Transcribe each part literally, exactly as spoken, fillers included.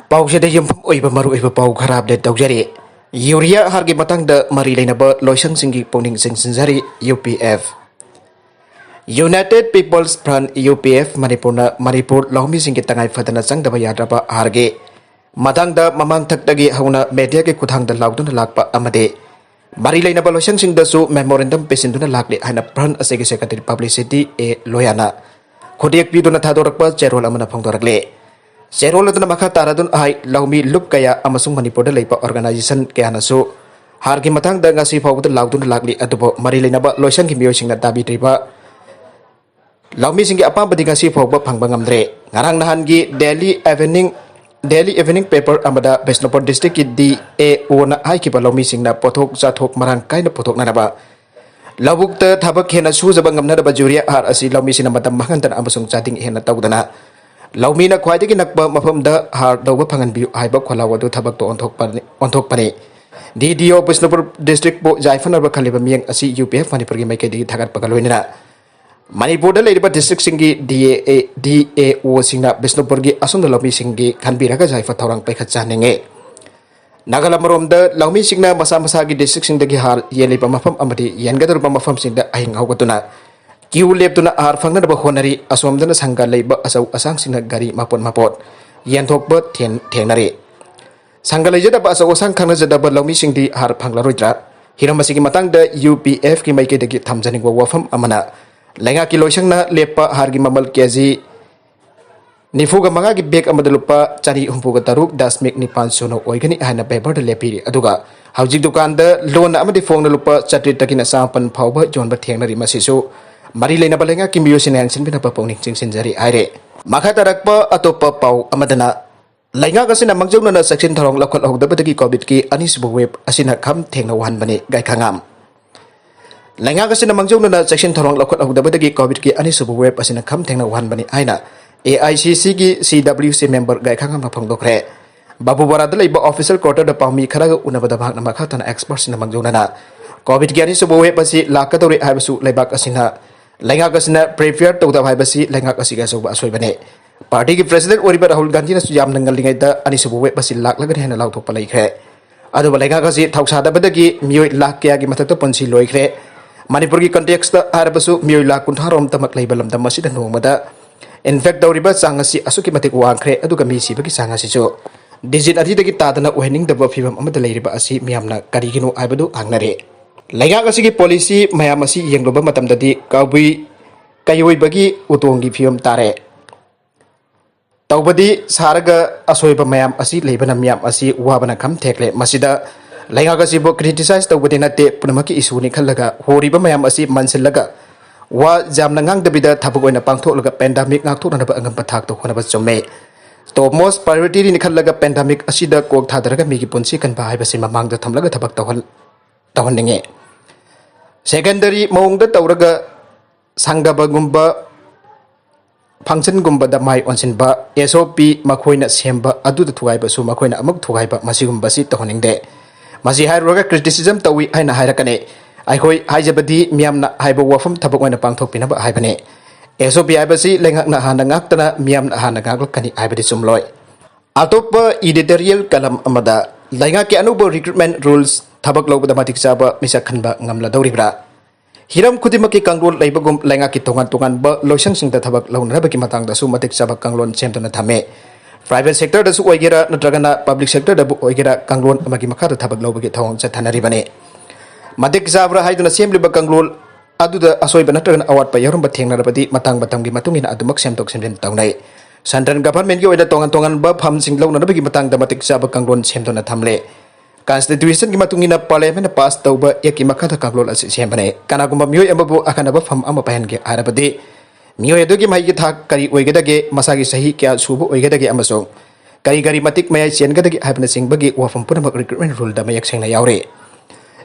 ꯄꯥꯎꯁꯤꯗ ꯌꯨꯝꯐꯝ ꯑꯣꯏꯕ ꯃꯔꯨꯑꯣꯏꯕ ꯄꯥꯎ ꯈꯔ ꯑꯞꯗꯦꯠ ꯇꯧꯖꯔꯤ꯫ ꯌꯨꯔꯤꯌꯥ ꯍꯥꯔꯒꯤ ꯃꯇꯥꯡꯗ ꯃꯔꯤ ꯂꯩꯅꯕ ꯂꯣꯏꯁꯪꯁꯤꯡꯒꯤ ꯄꯨꯛꯅꯤꯡ ꯆꯤꯡꯁꯤꯟꯖꯔꯤ U P F. United People's Front, U P F, ꯃꯅꯤꯄꯨꯔꯅ ꯃꯅꯤꯄꯨꯔ ꯂꯧꯃꯤꯁꯤꯡꯒꯤ ꯇꯉꯥꯏ ꯐꯗꯅ ꯆꯪꯗꯕ ꯌꯥꯗ꯭ꯔꯕ ꯍꯥꯔꯒꯤ ꯃꯇꯥꯡꯗ ꯃꯃꯥꯡ ꯊꯛꯇꯒꯤ ꯍꯧꯅ ꯃꯦꯗꯤꯌꯥꯒꯤ ꯈꯨꯠꯊꯥꯡꯗ ꯂꯥꯎꯗꯨꯅ ꯂꯥꯛꯄ ꯑꯃꯗꯤ ꯃꯔꯤ ꯂꯩꯅꯕ ꯂꯣꯏꯁꯪꯁꯤꯡꯗꯁꯨ ꯃꯦꯃꯣꯔꯦꯟꯗꯝ ꯄꯤꯁꯤꯟꯗꯨꯅ ꯂꯥꯛꯂꯤ ꯍꯥꯏꯅ ꯐ꯭ꯔꯟ ꯑꯁꯤꯒꯤ ꯁꯦꯀ꯭ꯔꯦꯇꯔꯤ ꯄꯕ꯭ꯂꯤꯁꯤꯇꯤ ꯑꯦ ꯂꯣꯌꯥꯅ ꯈꯨꯗꯦꯛ ꯄꯤꯗꯨꯅ ꯊꯥꯗꯣꯔꯛꯄ ꯆꯦꯔꯣꯜ ꯑꯃꯅ ꯐꯣꯡꯗꯣꯔꯛꯂꯤ꯫ ꯆꯦꯔꯣꯜ ꯑꯗꯨꯅ ꯃꯈꯥ ꯇꯥꯔꯗꯨꯅ ꯍꯥꯏ, ꯂꯧꯃꯤ ꯂꯨꯞ ꯀꯌꯥ ꯑꯃꯁꯨꯡ ꯃꯅꯤꯄꯨꯔꯗ ꯂꯩꯕ ꯑꯣꯔꯒꯅꯥꯏꯖꯦꯁꯟ ꯀꯌꯥꯅꯁꯨ ꯍꯥꯔꯒꯤ ꯃꯇꯥꯡꯗ ꯉꯁꯤ ꯐꯥꯎꯕꯗ ꯂꯥꯎꯗꯨꯅ ꯂꯥꯛꯂꯤ, ꯑꯗꯨꯕꯨ ꯃꯔꯤ ꯂꯩꯅꯕ ꯂꯣꯏꯁꯪꯒꯤ ꯃꯤꯑꯣꯏꯁꯤꯡꯅ ꯇꯥꯕꯤꯗ꯭ꯔꯤꯕ ꯂꯧꯃꯤꯁꯤꯡꯒꯤ ꯑꯄꯥꯝꯕꯗꯤ ꯉꯁꯤ ꯐꯥꯎꯕ ꯐꯪꯕ ꯉꯝꯗ꯭ꯔꯦ꯫ ꯉꯔꯥꯡ ꯅꯍꯥꯟꯒꯤ daily evening, daily evening paper ꯑꯃꯗ ꯕꯤꯁꯅꯨꯄꯨꯔ ꯗꯤꯁꯇ꯭ꯔꯤꯛꯀꯤ ꯗꯤ ꯑꯦ ꯑꯣꯅ ꯍꯥꯏꯈꯤꯕ ꯂꯧꯃꯤꯁꯤꯡꯅ ꯄꯣꯠꯊꯣꯛ ꯆꯥꯊꯣꯛ ꯃꯔꯥꯡ ꯀꯥꯏꯅ ꯄꯨꯊꯣꯛꯅꯅꯕ, ꯂꯧꯕꯨꯛꯇ ꯊꯕꯛ ꯍꯦꯟꯅ ꯁꯨꯖꯕ ꯉꯝꯅꯅꯕ ꯌꯨꯔꯤꯌꯥ ꯍꯥꯔ ꯑꯁꯤ ꯂꯧꯃꯤꯁꯤꯡꯅ ꯃꯇꯝ ꯃꯥꯡꯍꯟꯗꯅ ꯑꯃꯁꯨꯡ ꯆꯥꯗꯤꯡ ꯍꯦꯟꯅ ꯇꯧꯗꯅ ꯂꯧꯃꯤꯅ ꯈ꯭ꯋꯥꯏꯗꯒꯤ ꯅꯛꯄ ꯃꯐꯝꯗ ꯍꯥꯔ ꯂꯧꯕ ꯐꯪꯍꯟꯕꯤꯌꯨ ꯍꯥꯏꯕ ꯈꯣꯜꯂꯥꯎ ꯑꯗꯨ ꯊꯕꯛꯇ ꯑꯣꯟꯊꯣꯛꯄꯅꯤ, ꯑꯣꯟꯊꯣꯛꯄꯅꯤ꯫ ꯗꯤ ꯗꯤ ꯑꯣ ꯕꯤꯁꯅꯨꯄꯨꯔ ꯗꯤꯁꯇ꯭ꯔꯤꯛꯄꯨ ꯌꯥꯏꯐꯅꯕ ꯈꯜꯂꯤꯕ ꯃꯤꯠꯌꯦꯡ ꯑꯁꯤ ꯌꯨ ꯄꯤ ꯑꯦꯐ ꯃꯅꯤꯄꯨꯔꯒꯤ ꯃꯥꯏꯀꯩꯗꯒꯤ ꯊꯥꯒꯠꯄꯒ ꯂꯣꯏꯅꯅ ꯃꯅꯤꯄꯨꯔꯗ ꯂꯩꯔꯤꯕ ꯗꯤꯁꯇ꯭ꯔꯤꯛꯁꯤꯡꯒꯤ ꯗꯤ ꯑꯦ ꯑꯦ, ꯗꯤ ꯑꯦ ꯑꯣꯁꯤꯡꯅ ꯕꯤꯁꯅꯨꯄꯨꯔꯒꯤ ꯑꯁꯨꯝꯅ ꯂꯧꯃꯤꯁꯤꯡꯒꯤ ꯈꯟꯕꯤꯔꯒ ꯌꯥꯏꯐ ꯊꯧꯔꯥꯡ ꯄꯥꯏꯈꯠꯆꯍꯟꯅꯤꯡꯉꯤ꯫ ꯅꯥꯒꯜ ꯑꯃꯔꯣꯝꯗ ꯂꯧꯃꯤꯁꯤꯡꯅ ꯃꯁꯥ ꯃꯁꯥꯒꯤ ꯗꯤꯁꯇ꯭ꯔꯤꯛꯁꯤꯡꯗꯒꯤ ꯍꯥꯔ ꯌꯦꯜꯂꯤꯕ ꯃꯐꯝ ꯑꯃꯗꯤ ꯌꯦꯟꯒꯗꯧꯔꯤꯕ ꯃꯐꯝꯁꯤꯡꯗ ꯑꯍꯤꯡ ꯍꯧꯒꯠꯇꯨꯅ ꯀ꯭ꯌꯨ ꯂꯦꯞꯇꯨꯅ ꯍꯥꯔ ꯐꯪꯅꯅꯕ ꯍꯣꯠꯅꯔꯤ꯫ ꯑꯁꯣꯝꯗꯅ ꯁꯪꯒ ꯂꯩꯕ ꯑꯆꯧ ꯑꯁꯥꯡꯁꯤꯡꯅ ꯒꯥꯔꯤ ꯃꯄꯣꯠ ꯃꯄꯣꯠ ꯌꯦꯟꯊꯣꯛꯄ ꯊꯦꯡ-, ꯊꯦꯡꯅꯔꯤ꯫ ꯁꯪꯒ ꯂꯩꯖꯗꯕ ꯑꯆꯧ ꯑꯁꯥꯡ ꯈꯪꯅꯖꯗꯕ ꯂꯧꯃꯤꯁꯤꯡꯗꯤ ꯍꯥꯔ ꯐꯪꯂꯔꯣꯏꯗ꯭ꯔꯥ? ꯍꯤꯔꯝ ꯑꯁꯤꯒꯤ ꯃꯇꯥꯡꯗ ꯌꯨ ꯄꯤ ꯑꯦꯐꯀꯤ ꯃꯥꯏꯀꯩꯗꯒꯤ ꯊꯝꯖꯅꯤꯡꯕ ꯋꯥꯐꯝ ꯑꯃꯅ, ꯂꯩꯉꯥꯛꯀꯤ ꯂꯣꯏꯁꯪꯅ ꯂꯦꯞꯄ ꯍꯥꯔꯒꯤ ꯃꯃꯜ ꯀꯦ ꯖꯤ ꯅꯤꯐꯨꯒ ꯃꯉꯥꯒꯤ ꯕꯦꯒ ꯑꯃꯗ ꯂꯨꯄꯥ ꯆꯅꯤ ꯍꯨꯝꯐꯨꯒ ꯇꯔꯨꯛ ꯗꯁꯃꯤꯛ ꯅꯤꯄꯥꯜ ꯁꯨꯅ ꯑꯣꯏꯒꯅꯤ ꯍꯥꯏꯅ ꯄꯦꯄꯔꯗ ꯂꯦꯞꯄꯤꯔꯤ꯫ ꯑꯗꯨꯒ ꯍꯧꯖꯤꯛ ꯗꯨꯀꯥꯟꯗ ꯂꯣꯟꯅ ꯑꯃꯗꯤ ꯐꯣꯡꯅ ꯂꯨꯄꯥ ꯆꯥꯇ꯭ꯔꯦꯠꯇꯒꯤꯅ ꯆꯥꯃꯥꯄꯟ ꯐꯥꯎꯕ ꯌꯣꯟꯕ ꯊꯦꯡꯅꯔꯤ꯫ ꯃꯁꯤꯁꯨ ꯃꯔꯤ ꯂꯩꯅꯕ ꯂꯩꯉꯥꯛꯀꯤ ꯃꯤꯑꯣꯏꯁꯤꯡꯅ ꯌꯦꯡꯁꯤꯟꯕꯤꯅꯕ ꯄꯨꯛꯅꯤꯡ ꯆꯤꯡꯁꯤꯟꯖꯔꯤ ꯍꯥꯏꯔꯦ꯫ ꯃꯈꯥ ꯇꯥꯔꯛꯄ ꯑꯇꯣꯞꯄ ꯄꯥꯎ ꯑꯃꯗꯅ, ꯂꯩꯉꯥꯛ ꯑꯁꯤꯅ ꯃꯥꯡꯖꯧꯅꯅ ꯆꯦꯛꯁꯤꯟ ꯊꯧꯔꯥꯡ ꯂꯧꯈꯠꯍꯧꯗꯕꯗꯒꯤ ꯀꯣꯚꯤꯗꯀꯤ ꯑꯅꯤꯁꯨꯕ ꯋꯦꯕ ꯑꯁꯤꯅ ꯈꯝ ꯊꯦꯡꯅ ꯋꯥꯍꯟꯕꯅꯤ꯫ ꯒꯥꯏꯈꯥꯉꯥꯝ꯫ ꯂꯩꯉꯥꯛ ꯑꯁꯤꯅ ꯃꯥꯡꯖꯧꯅꯅ ꯆꯦꯛꯁꯤꯟ ꯊꯧꯔꯥꯡ ꯂꯧꯈꯠꯍꯧꯗꯕꯗꯒꯤ ꯀꯣꯚꯤꯗꯀꯤ ꯑꯅꯤꯁꯨꯕ ꯋꯦꯕ ꯑꯁꯤꯅ ꯈꯝ ꯊꯦꯡꯅ ꯋꯥꯍꯟꯕꯅꯤ ꯍꯥꯏꯅ ꯑꯦ ꯑꯥꯏ ꯁꯤ ꯁꯤꯒꯤ ꯁꯤ ꯗꯕ꯭ꯂꯤꯎ ꯁꯤ ꯃꯦꯝꯕꯔ ꯒꯥꯏꯈꯥꯉꯥꯝꯅ ꯐꯣꯡꯗꯣꯛꯈ꯭ꯔꯦ꯫ ꯕꯥꯕꯨ ꯕꯣꯔꯥꯗ ꯂꯩꯕ ꯑꯣꯐꯤꯁꯤꯌꯦꯜ ꯀ꯭ꯋꯥꯔꯇꯔꯗ ꯄꯥꯎꯃꯤ ꯈꯔꯒ ꯎꯅꯕꯗ ꯃꯍꯥꯛꯅ ꯃꯈꯥ ꯇꯥꯅ ꯑꯦꯛꯁꯄꯔꯠꯁꯤꯡꯅ ꯃꯥꯡꯖꯧꯅꯅ ꯀꯣꯚꯤꯗꯀꯤ ꯑꯅꯤꯁꯨꯕ ꯋꯦꯕ ꯑꯁꯤ ꯂꯥꯛꯀꯗꯧꯔꯦ ꯍꯥꯏꯕꯁꯨ ꯂꯩꯕꯥꯛ ꯑꯁꯤꯅ, ꯂꯩꯉꯥꯛ ꯑꯁꯤꯅ ꯄ꯭ꯔꯤꯄꯦꯌꯔ ꯇꯧꯗꯕ ꯍꯥꯏꯕꯁꯤ ꯂꯩꯉꯥꯛ ꯑꯁꯤꯒꯤ ꯑꯆꯧꯕ ꯑꯁꯣꯏꯕꯅꯤ꯫ ꯄꯥꯔꯇꯤꯒꯤ ꯄ꯭ꯔꯦꯁꯤꯗꯦꯟꯠ ꯑꯣꯏꯔꯤꯕ ꯔꯥꯍꯨꯜ ꯒꯥꯟꯙꯤꯅꯁꯨ ꯌꯥꯝꯅ ꯉꯜꯂꯤꯉꯩꯗ ꯑꯅꯤꯁꯨꯕ ꯋꯦꯕ ꯑꯁꯤ ꯂꯥꯛꯂꯒꯅꯤ ꯍꯥꯏꯅ ꯂꯥꯎꯊꯣꯛꯄ ꯂꯩꯈ꯭ꯔꯦ꯫ ꯑꯗꯨꯕꯨ ꯂꯩꯉꯥꯛ ꯑꯁꯤ ꯊꯧꯁꯥꯗꯕꯗꯒꯤ ꯃꯤꯑꯣꯏ ꯂꯥꯈ ꯀꯌꯥꯒꯤ ꯃꯊꯛꯇ ꯄꯨꯟꯁꯤ ꯂꯣꯏꯈ꯭ꯔꯦ꯫ ꯃꯅꯤꯄꯨꯔꯒꯤ ꯀꯟꯇꯦꯛꯁꯇ ꯍꯥꯏꯔꯕꯁꯨ ꯃꯤꯑꯣꯏ ꯂꯥꯈ ꯀꯨꯟꯊ꯭ꯔꯥ ꯔꯣꯝꯇꯃꯛ ꯂꯩꯕ ꯂꯝꯗꯝ ꯑꯁꯤꯗ ꯅꯣꯡꯃꯗ ꯏꯟꯐꯦꯛ ꯇꯧꯔꯤꯕ ꯆꯥꯡ ꯑꯁꯤ ꯑꯁꯨꯛꯀꯤ ꯃꯇꯤꯛ ꯋꯥꯡꯈ꯭ꯔꯦ꯫ ꯑꯗꯨꯒ ꯃꯤ ꯁꯤꯕꯒꯤ ꯆꯥꯡ ꯑꯁꯤꯁꯨ ꯗꯤꯖꯤꯠ ꯑꯅꯤꯗꯒꯤ ꯇꯥꯗꯅ ꯑꯣꯏꯍꯟꯅꯤꯡꯗꯕ ꯐꯤꯕꯝ ꯑꯃꯗ ꯂꯩꯔꯤꯕ ꯑꯁꯤ ꯃꯤꯌꯥꯝꯅ ꯀꯔꯤꯒꯤꯅꯣ ꯍꯥꯏꯕꯗꯨ ꯍꯪꯅꯔꯤ꯫ ꯂꯩꯉꯥꯛ ꯑꯁꯤꯒꯤ ꯄꯣꯂꯤꯁꯤ ꯃꯌꯥꯝ ꯑꯁꯤ ꯌꯦꯡꯂꯨꯕ ꯃꯇꯝꯗꯗꯤ ꯀꯕꯨꯏ ꯀꯩꯑꯣꯏꯕꯒꯤ ꯎꯇꯣꯡꯒꯤ ꯐꯤꯕꯝ ꯇꯥꯔꯦ꯫ ꯇꯧꯕꯗꯤ ꯁꯥꯔꯒ ꯑꯁꯣꯏꯕ ꯃꯌꯥꯝ ꯑꯁꯤ ꯂꯩꯕꯅ ꯃꯤꯌꯥꯝ ꯑꯁꯤ ꯋꯥꯕꯅ ꯈꯝ ꯊꯦꯛꯂꯦ꯫ ꯃꯁꯤꯗ ꯂꯩꯉꯥꯛ ꯑꯁꯤꯕꯨ ꯀ꯭ꯔꯤꯇꯤꯁꯥꯏꯖ ꯇꯧꯕꯗꯤ ꯅꯠꯇꯦ, ꯄꯨꯝꯅꯃꯛꯀꯤ ꯏꯁꯨꯅꯤ ꯈꯜꯂꯒ ꯍꯣꯔꯤꯕ ꯃꯌꯥꯝ ꯑꯁꯤ ꯃꯟꯁꯤꯜꯂꯒ ꯋꯥ ꯌꯥꯝꯅ ꯉꯥꯡꯗꯕꯤꯗ ꯊꯕꯛ ꯑꯣꯏꯅ ꯄꯥꯡꯊꯣꯛꯂꯒ ꯄꯦꯟꯗꯥꯃꯤꯛ ꯉꯥꯛꯊꯣꯛꯅꯅꯕ ꯑꯉꯝꯕ ꯊꯥꯛꯇ ꯍꯣꯠꯅꯕ ꯆꯨꯝꯃꯦ꯫ ꯇꯣꯞ ꯃꯣꯁ ꯄ꯭ꯔꯥꯏꯌꯣꯔꯤꯇꯤꯅꯤ ꯈꯜꯂꯒ ꯄꯦꯟꯗꯥꯃꯤꯛ ꯑꯁꯤꯗ ꯀꯣꯛ ꯊꯥꯗꯔꯒ ꯃꯤꯒꯤ ꯄꯨꯟꯁꯤ ꯀꯟꯕ ꯍꯥꯏꯕꯁꯤ ꯃꯃꯥꯡꯗ ꯊꯝꯂꯒ ꯊꯕꯛ ꯇꯧꯍꯟ ꯇꯧꯍꯟꯅꯤꯡꯉꯤ꯫ ꯁꯦꯀꯦꯟꯗꯔꯤ ꯃꯑꯣꯡꯗ ꯇꯧꯔꯒ ꯁꯥꯡꯗꯕꯒꯨꯝꯕ ꯐꯪꯁꯟꯒꯨꯝꯕꯗ ꯃꯥꯏ ꯑꯣꯟꯁꯤꯟꯕ, ꯑꯦꯁ ꯑꯣ ꯄꯤ ꯃꯈꯣꯏꯅ ꯁꯦꯝꯕ ꯑꯗꯨꯗ ꯊꯨꯒꯥꯏꯕꯁꯨ ꯃꯈꯣꯏꯅ ꯑꯃꯨꯛ ꯊꯨꯒꯥꯏꯕ, ꯃꯁꯤꯒꯨꯝꯕꯁꯤ ꯇꯧꯍꯟꯅꯤꯡꯗꯦ꯫ ꯃꯁꯤ ꯍꯥꯏꯔꯨꯔꯒ ꯀ꯭ꯔꯤꯇꯤꯁꯤꯖꯝ ꯇꯧꯏ ꯍꯥꯏꯅ ꯍꯥꯏꯔꯛꯀꯅꯤ꯫ ꯑꯩꯈꯣꯏ ꯍꯥꯏꯖꯕꯗꯤ ꯃꯤꯌꯥꯝꯅ ꯍꯥꯏꯕ ꯋꯥꯐꯝ ꯊꯕꯛ ꯑꯣꯏꯅ ꯄꯥꯡꯊꯣꯛꯄꯤꯅꯕ ꯍꯥꯏꯕꯅꯤ꯫ ꯑꯦꯁ ꯑꯣ ꯄꯤ ꯍꯥꯏꯕꯁꯤ ꯂꯩꯉꯥꯛꯅ ꯍꯥꯟꯅ ꯉꯥꯛꯇꯅ ꯃꯤꯌꯥꯝꯅ ꯍꯥꯟꯅ ꯉꯥꯛꯂꯛꯀꯅꯤ ꯍꯥꯏꯕꯗꯤ ꯆꯨꯝꯂꯣꯏ꯫ ꯑꯇꯣꯞꯄ ꯏꯗꯤꯇꯣꯔꯤꯌꯦꯜ ꯀꯂꯝ ꯑꯃꯗ ꯂꯩꯉꯥꯛꯀꯤ ꯑꯅꯧꯕ ꯔꯤꯀ꯭ꯔꯨꯠꯃꯦꯟ ꯔꯨꯜꯁ ꯊꯕꯛ ꯂꯧꯕꯗ ꯃꯇꯤꯛ ꯆꯥꯕ ꯃꯤꯁꯛ ꯈꯟꯕ ꯉꯝꯂꯗꯧꯔꯤꯕ꯭ꯔꯥ? ꯍꯤꯔꯝ ꯈꯨꯗꯤꯡꯃꯛꯀꯤ ꯀꯥꯡꯂꯣꯟ ꯂꯩꯕꯒꯨꯝ ꯂꯩꯉꯥꯛꯀꯤ ꯇꯣꯉꯥꯟ ꯇꯣꯉꯥꯟꯕ ꯂꯣꯏꯁꯪꯁꯤꯡꯗ ꯊꯕꯛ ꯂꯧꯅꯅꯕꯒꯤ ꯃꯇꯥꯡꯗꯁꯨ ꯃꯇꯤꯛ ꯆꯥꯕ ꯀꯥꯡꯂꯣꯟ ꯁꯦꯝꯗꯨꯅ ꯊꯝꯃꯦ꯫ ꯄ꯭ꯔꯥꯏꯚꯦꯠ ꯁꯦꯛꯇꯔꯗꯁꯨ ꯑꯣꯏꯒꯦꯔꯥ ꯅꯠꯇ꯭ꯔꯒꯅ ꯄꯕ꯭ꯂꯤꯛ ꯁꯦꯛꯇꯔꯗꯕꯨ ꯑꯣꯏꯒꯦꯔꯥ ꯀꯥꯡꯂꯣꯟ ꯑꯃꯒꯤ ꯃꯈꯥꯗ ꯊꯕꯛ ꯂꯧꯕꯒꯤ ꯊꯧꯑꯣꯡ ꯆꯠꯊꯅꯔꯤꯕꯅꯤ꯫ ꯃꯇꯤꯛ ꯆꯥꯕ꯭ꯔꯥ ꯍꯥꯏꯗꯨꯅ ꯁꯦꯝꯂꯤꯕ ꯀꯥꯡꯂꯣꯟ ꯑꯗꯨꯗ ꯑꯁꯣꯏꯕ ꯅꯠꯇ꯭ꯔꯒꯅ ꯑꯋꯥꯠꯄ ꯌꯥꯎꯔꯝꯕ ꯊꯦꯡꯅꯔꯕꯗꯤ ꯃꯇꯥꯡ ꯃꯇꯝꯒꯤ ꯃꯇꯨꯡ ꯏꯟꯅ ꯑꯗꯨꯃꯛ ꯁꯦꯝꯗꯣꯛ ꯁꯦꯝꯖꯤꯟ ꯇꯧꯅꯩ꯫ ꯁꯦꯟꯇ꯭ꯔꯦꯜ ꯒꯚꯔꯟꯃꯦꯟꯠꯀꯤ ꯑꯣꯏꯅ ꯇꯣꯉꯥꯟ ꯇꯣꯉꯥꯟꯕ ꯐꯝꯁꯤꯡ ꯂꯧꯅꯅꯕꯒꯤ ꯃꯇꯥꯡꯗ ꯃꯇꯤꯛ ꯆꯥꯕ ꯀꯥꯡꯂꯣꯟ ꯁꯦꯝꯗꯨꯅ ꯊꯝꯂꯦ꯫ ꯀꯟꯁꯇꯤꯇ꯭ꯌꯨꯁꯟꯒꯤ ꯃꯇꯨꯡ ꯏꯟꯅ ꯄꯥꯔꯂꯤꯌꯥꯃꯦꯟꯠꯅ ꯄꯥꯁ ꯇꯧꯕ ꯑꯦꯛꯀꯤ ꯃꯈꯥꯗ ꯀꯥꯡꯂꯣꯟ ꯑꯁꯤ ꯁꯦꯝꯕꯅꯤ꯫ ꯀꯅꯥꯒꯨꯝꯕ ꯃꯤꯑꯣꯏ ꯑꯃꯕꯨ ꯑꯈꯟꯅꯕ ꯐꯝ ꯑꯃ ꯄꯥꯏꯍꯟꯒꯦ ꯍꯥꯏꯔꯕꯗꯤ ꯃꯤꯑꯣꯏ ꯑꯗꯨꯒꯤ ꯃꯍꯩꯒꯤ ꯊꯥꯛ ꯀꯔꯤ ꯑꯣꯏꯒꯗꯒꯦ, ꯃꯁꯥꯒꯤ ꯆꯍꯤ ꯀꯌꯥ ꯁꯨꯕ ꯑꯣꯏꯒꯗꯒꯦ ꯑꯃꯁꯨꯡ ꯀꯔꯤ ꯀꯔꯤ ꯃꯇꯤꯛ ꯃꯌꯥꯏ ꯆꯦꯟꯒꯗꯒꯦ ꯍꯥꯏꯕꯅꯆꯤꯡꯕꯒꯤ ꯋꯥꯐꯝ ꯄꯨꯝꯅꯃꯛ ꯔꯤꯀ꯭ꯔꯨꯠꯃꯦꯟꯠ ꯔꯨꯜꯗ ꯃꯌꯦꯛ ꯁꯦꯡꯅ ꯌꯥꯎꯔꯤ꯫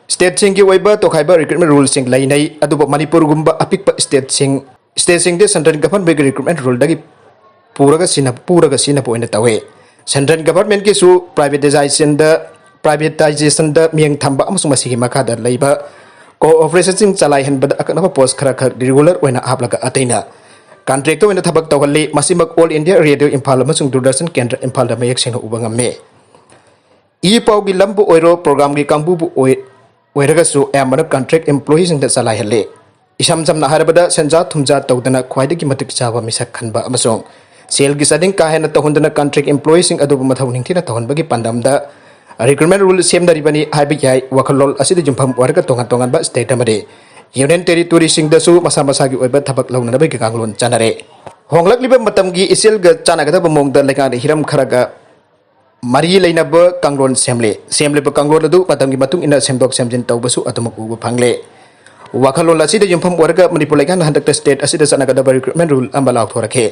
ꯁ꯭ꯇꯦꯠꯁꯤꯡꯒꯤ ꯑꯣꯏꯕ ꯇꯣꯈꯥꯏꯕ ꯔꯤꯀ꯭ꯔꯨꯠꯃꯦꯟꯠ ꯔꯨꯜꯁꯤꯡ ꯂꯩꯅꯩ, ꯑꯗꯨꯕꯨ ꯃꯅꯤꯄꯨꯔꯒꯨꯝꯕ ꯑꯄꯤꯛꯄ ꯁ꯭ꯇꯦꯠꯁꯤꯡ, ꯁ꯭ꯇꯦꯠꯁꯤꯡꯗꯤ ꯁꯦꯟꯇ꯭ꯔꯦꯜ ꯒꯚꯔꯟꯃꯦꯟꯠꯀꯤ ꯔꯤꯀ꯭ꯔꯨꯠꯃꯦꯟꯠ ꯔꯨꯜꯗꯒꯤ ꯄꯨꯔꯒ ꯁꯤꯟꯅ-, ꯄꯨꯔꯒ ꯁꯤꯖꯤꯟꯅꯕ ꯑꯣꯏꯅ ꯇꯧꯏ꯫ ꯁꯦꯟꯇ꯭ꯔꯦꯜ ꯒꯚꯔꯟꯃꯦꯟꯠꯀꯤꯁꯨ ꯄ꯭ꯔꯥꯏꯚꯦꯇꯥꯏꯖꯦꯁꯟꯗ, ꯄ꯭ꯔꯥꯏꯚꯦꯇꯥꯏꯖꯦꯁꯟꯗ ꯃꯤꯠꯌꯦꯡ ꯊꯝꯕ ꯑꯃꯁꯨꯡ ꯃꯁꯤꯒꯤ ꯃꯈꯥꯗ ꯂꯩꯕ ꯀꯣꯑꯣꯄꯔꯦꯁꯟꯁꯤꯡ ꯆꯂꯥꯏꯍꯟꯕꯗ ꯑꯀꯛꯅꯕ ꯄꯣꯁ ꯈꯔ ꯈꯛ ꯔꯤꯒꯨꯂꯔ ꯑꯣꯏꯅ ꯍꯥꯞꯂꯒ ꯑꯇꯩꯅ ꯀꯟꯇ꯭ꯔꯦꯛꯇ ꯑꯣꯏꯅ ꯊꯕꯛ ꯇꯧꯍꯜꯂꯤ꯫ ꯃꯁꯤꯃꯛ ꯑꯣꯜ ꯏꯟꯗꯤꯌꯥ ꯔꯦꯗꯤꯑꯣ ꯏꯝꯐꯥꯜ ꯑꯃꯁꯨꯡ ꯗꯨꯔꯗꯔꯁꯟ ꯀꯦꯟꯗ꯭ꯔ ꯏꯝꯐꯥꯜꯗ ꯃꯌꯦꯛ ꯁꯦꯡꯅ ꯎꯕ ꯉꯝꯃꯤ꯫ ꯏ ꯄꯥꯎꯒꯤ ꯂꯝꯕꯨ ꯑꯣꯏꯔꯣ, ꯄ꯭ꯔꯣꯒ꯭ꯔꯥꯝꯒꯤ ꯀꯥꯡꯕꯨꯕꯨ ꯑꯣꯏ-, ꯑꯣꯏꯔꯒꯁꯨ ꯑꯌꯥꯝꯕꯅ ꯀꯟꯇ꯭ꯔꯦꯛ ꯏꯝꯄ꯭ꯂꯣꯌꯤꯁꯤꯡꯗ ꯆꯂꯥꯏꯍꯜꯂꯤ꯫ ꯏꯁꯝ ꯁꯝꯅ ꯍꯥꯏꯔꯕꯗ, ꯁꯦꯟꯖꯥ ꯊꯨꯝꯖꯥ ꯇꯧꯗꯅ ꯈ꯭ꯋꯥꯏꯗꯒꯤ ꯃꯇꯤꯛ ꯆꯥꯕ ꯃꯤꯁꯛ ꯈꯟꯕ ꯑꯃꯁꯨꯡ ꯁꯦꯜꯒꯤ ꯆꯥꯗꯤꯡ ꯀꯥ ꯍꯦꯟꯅ ꯇꯧꯍꯟꯗꯅ ꯀꯟꯇ꯭ꯔꯦꯛ ꯏꯝꯄ꯭ꯂꯣꯌꯤꯁꯤꯡ ꯑꯗꯨꯕꯨ ꯃꯊꯧ ꯅꯤꯡꯊꯤꯅ ꯇꯧꯍꯟꯕꯒꯤ ꯄꯥꯟꯗꯝꯗ ꯔꯤꯀ꯭ꯔꯨꯠꯃꯦꯟ ꯔꯨꯜ ꯁꯦꯝꯅꯔꯤꯕꯅꯤ ꯍꯥꯏꯕ ꯌꯥꯏ꯫ ꯋꯥꯈꯜꯂꯣꯟ ꯑꯁꯤꯗ ꯌꯨꯝꯐꯝ ꯑꯣꯏꯔꯒ ꯇꯣꯉꯥꯟ ꯇꯣꯉꯥꯟꯕ ꯁ꯭ꯇꯦꯠ ꯑꯃꯗꯤ ꯌꯨꯅꯤꯌꯟ ꯇꯦꯔꯤꯇꯣꯔꯤꯁꯤꯡꯗꯁꯨ ꯃꯁꯥ ꯃꯁꯥꯒꯤ ꯑꯣꯏꯕ ꯊꯕꯛ ꯂꯧꯅꯅꯕꯒꯤ ꯀꯥꯡꯂꯣꯟ ꯆꯠꯅꯔꯦ꯫ ꯍꯣꯡꯂꯛꯂꯤꯕ ꯃꯇꯝꯒꯤ ꯏꯆꯦꯜꯒ ꯆꯥꯟꯅꯒꯗꯕ ꯃꯑꯣꯡꯗ ꯂꯩꯉꯥꯛꯅ ꯍꯤꯔꯝ ꯈꯔꯒ ꯃꯔꯤ ꯂꯩꯅꯕ ꯀꯥꯡꯂꯣꯟ ꯁꯦꯝꯂꯤ꯫ ꯁꯦꯝꯂꯤꯕ ꯀꯥꯡꯂꯣꯟ ꯑꯗꯨ ꯃꯇꯝꯒꯤ ꯃꯇꯨꯡ ꯏꯟꯅ ꯁꯦꯝꯗꯣꯛ ꯁꯦꯝꯖꯤꯟ ꯇꯧꯕꯁꯨ ꯑꯗꯨꯃꯛ ꯎꯕ ꯐꯪꯂꯦ꯫ ꯋꯥꯈꯜꯂꯣꯟ ꯑꯁꯤꯗ ꯌꯨꯝꯐꯝ ꯑꯣꯏꯔꯒ ꯃꯅꯤꯄꯨꯔ ꯂꯩꯉꯥꯛꯅ ꯍꯟꯗꯛꯇ ꯁ꯭ꯇꯦꯠ ꯑꯁꯤꯗ ꯆꯠꯅꯒꯗꯕ ꯔꯤꯀ꯭ꯔꯨꯠꯃꯦꯟ ꯔꯨꯜ ꯑꯃ ꯂꯥꯎꯊꯣꯔꯛꯈꯤ꯫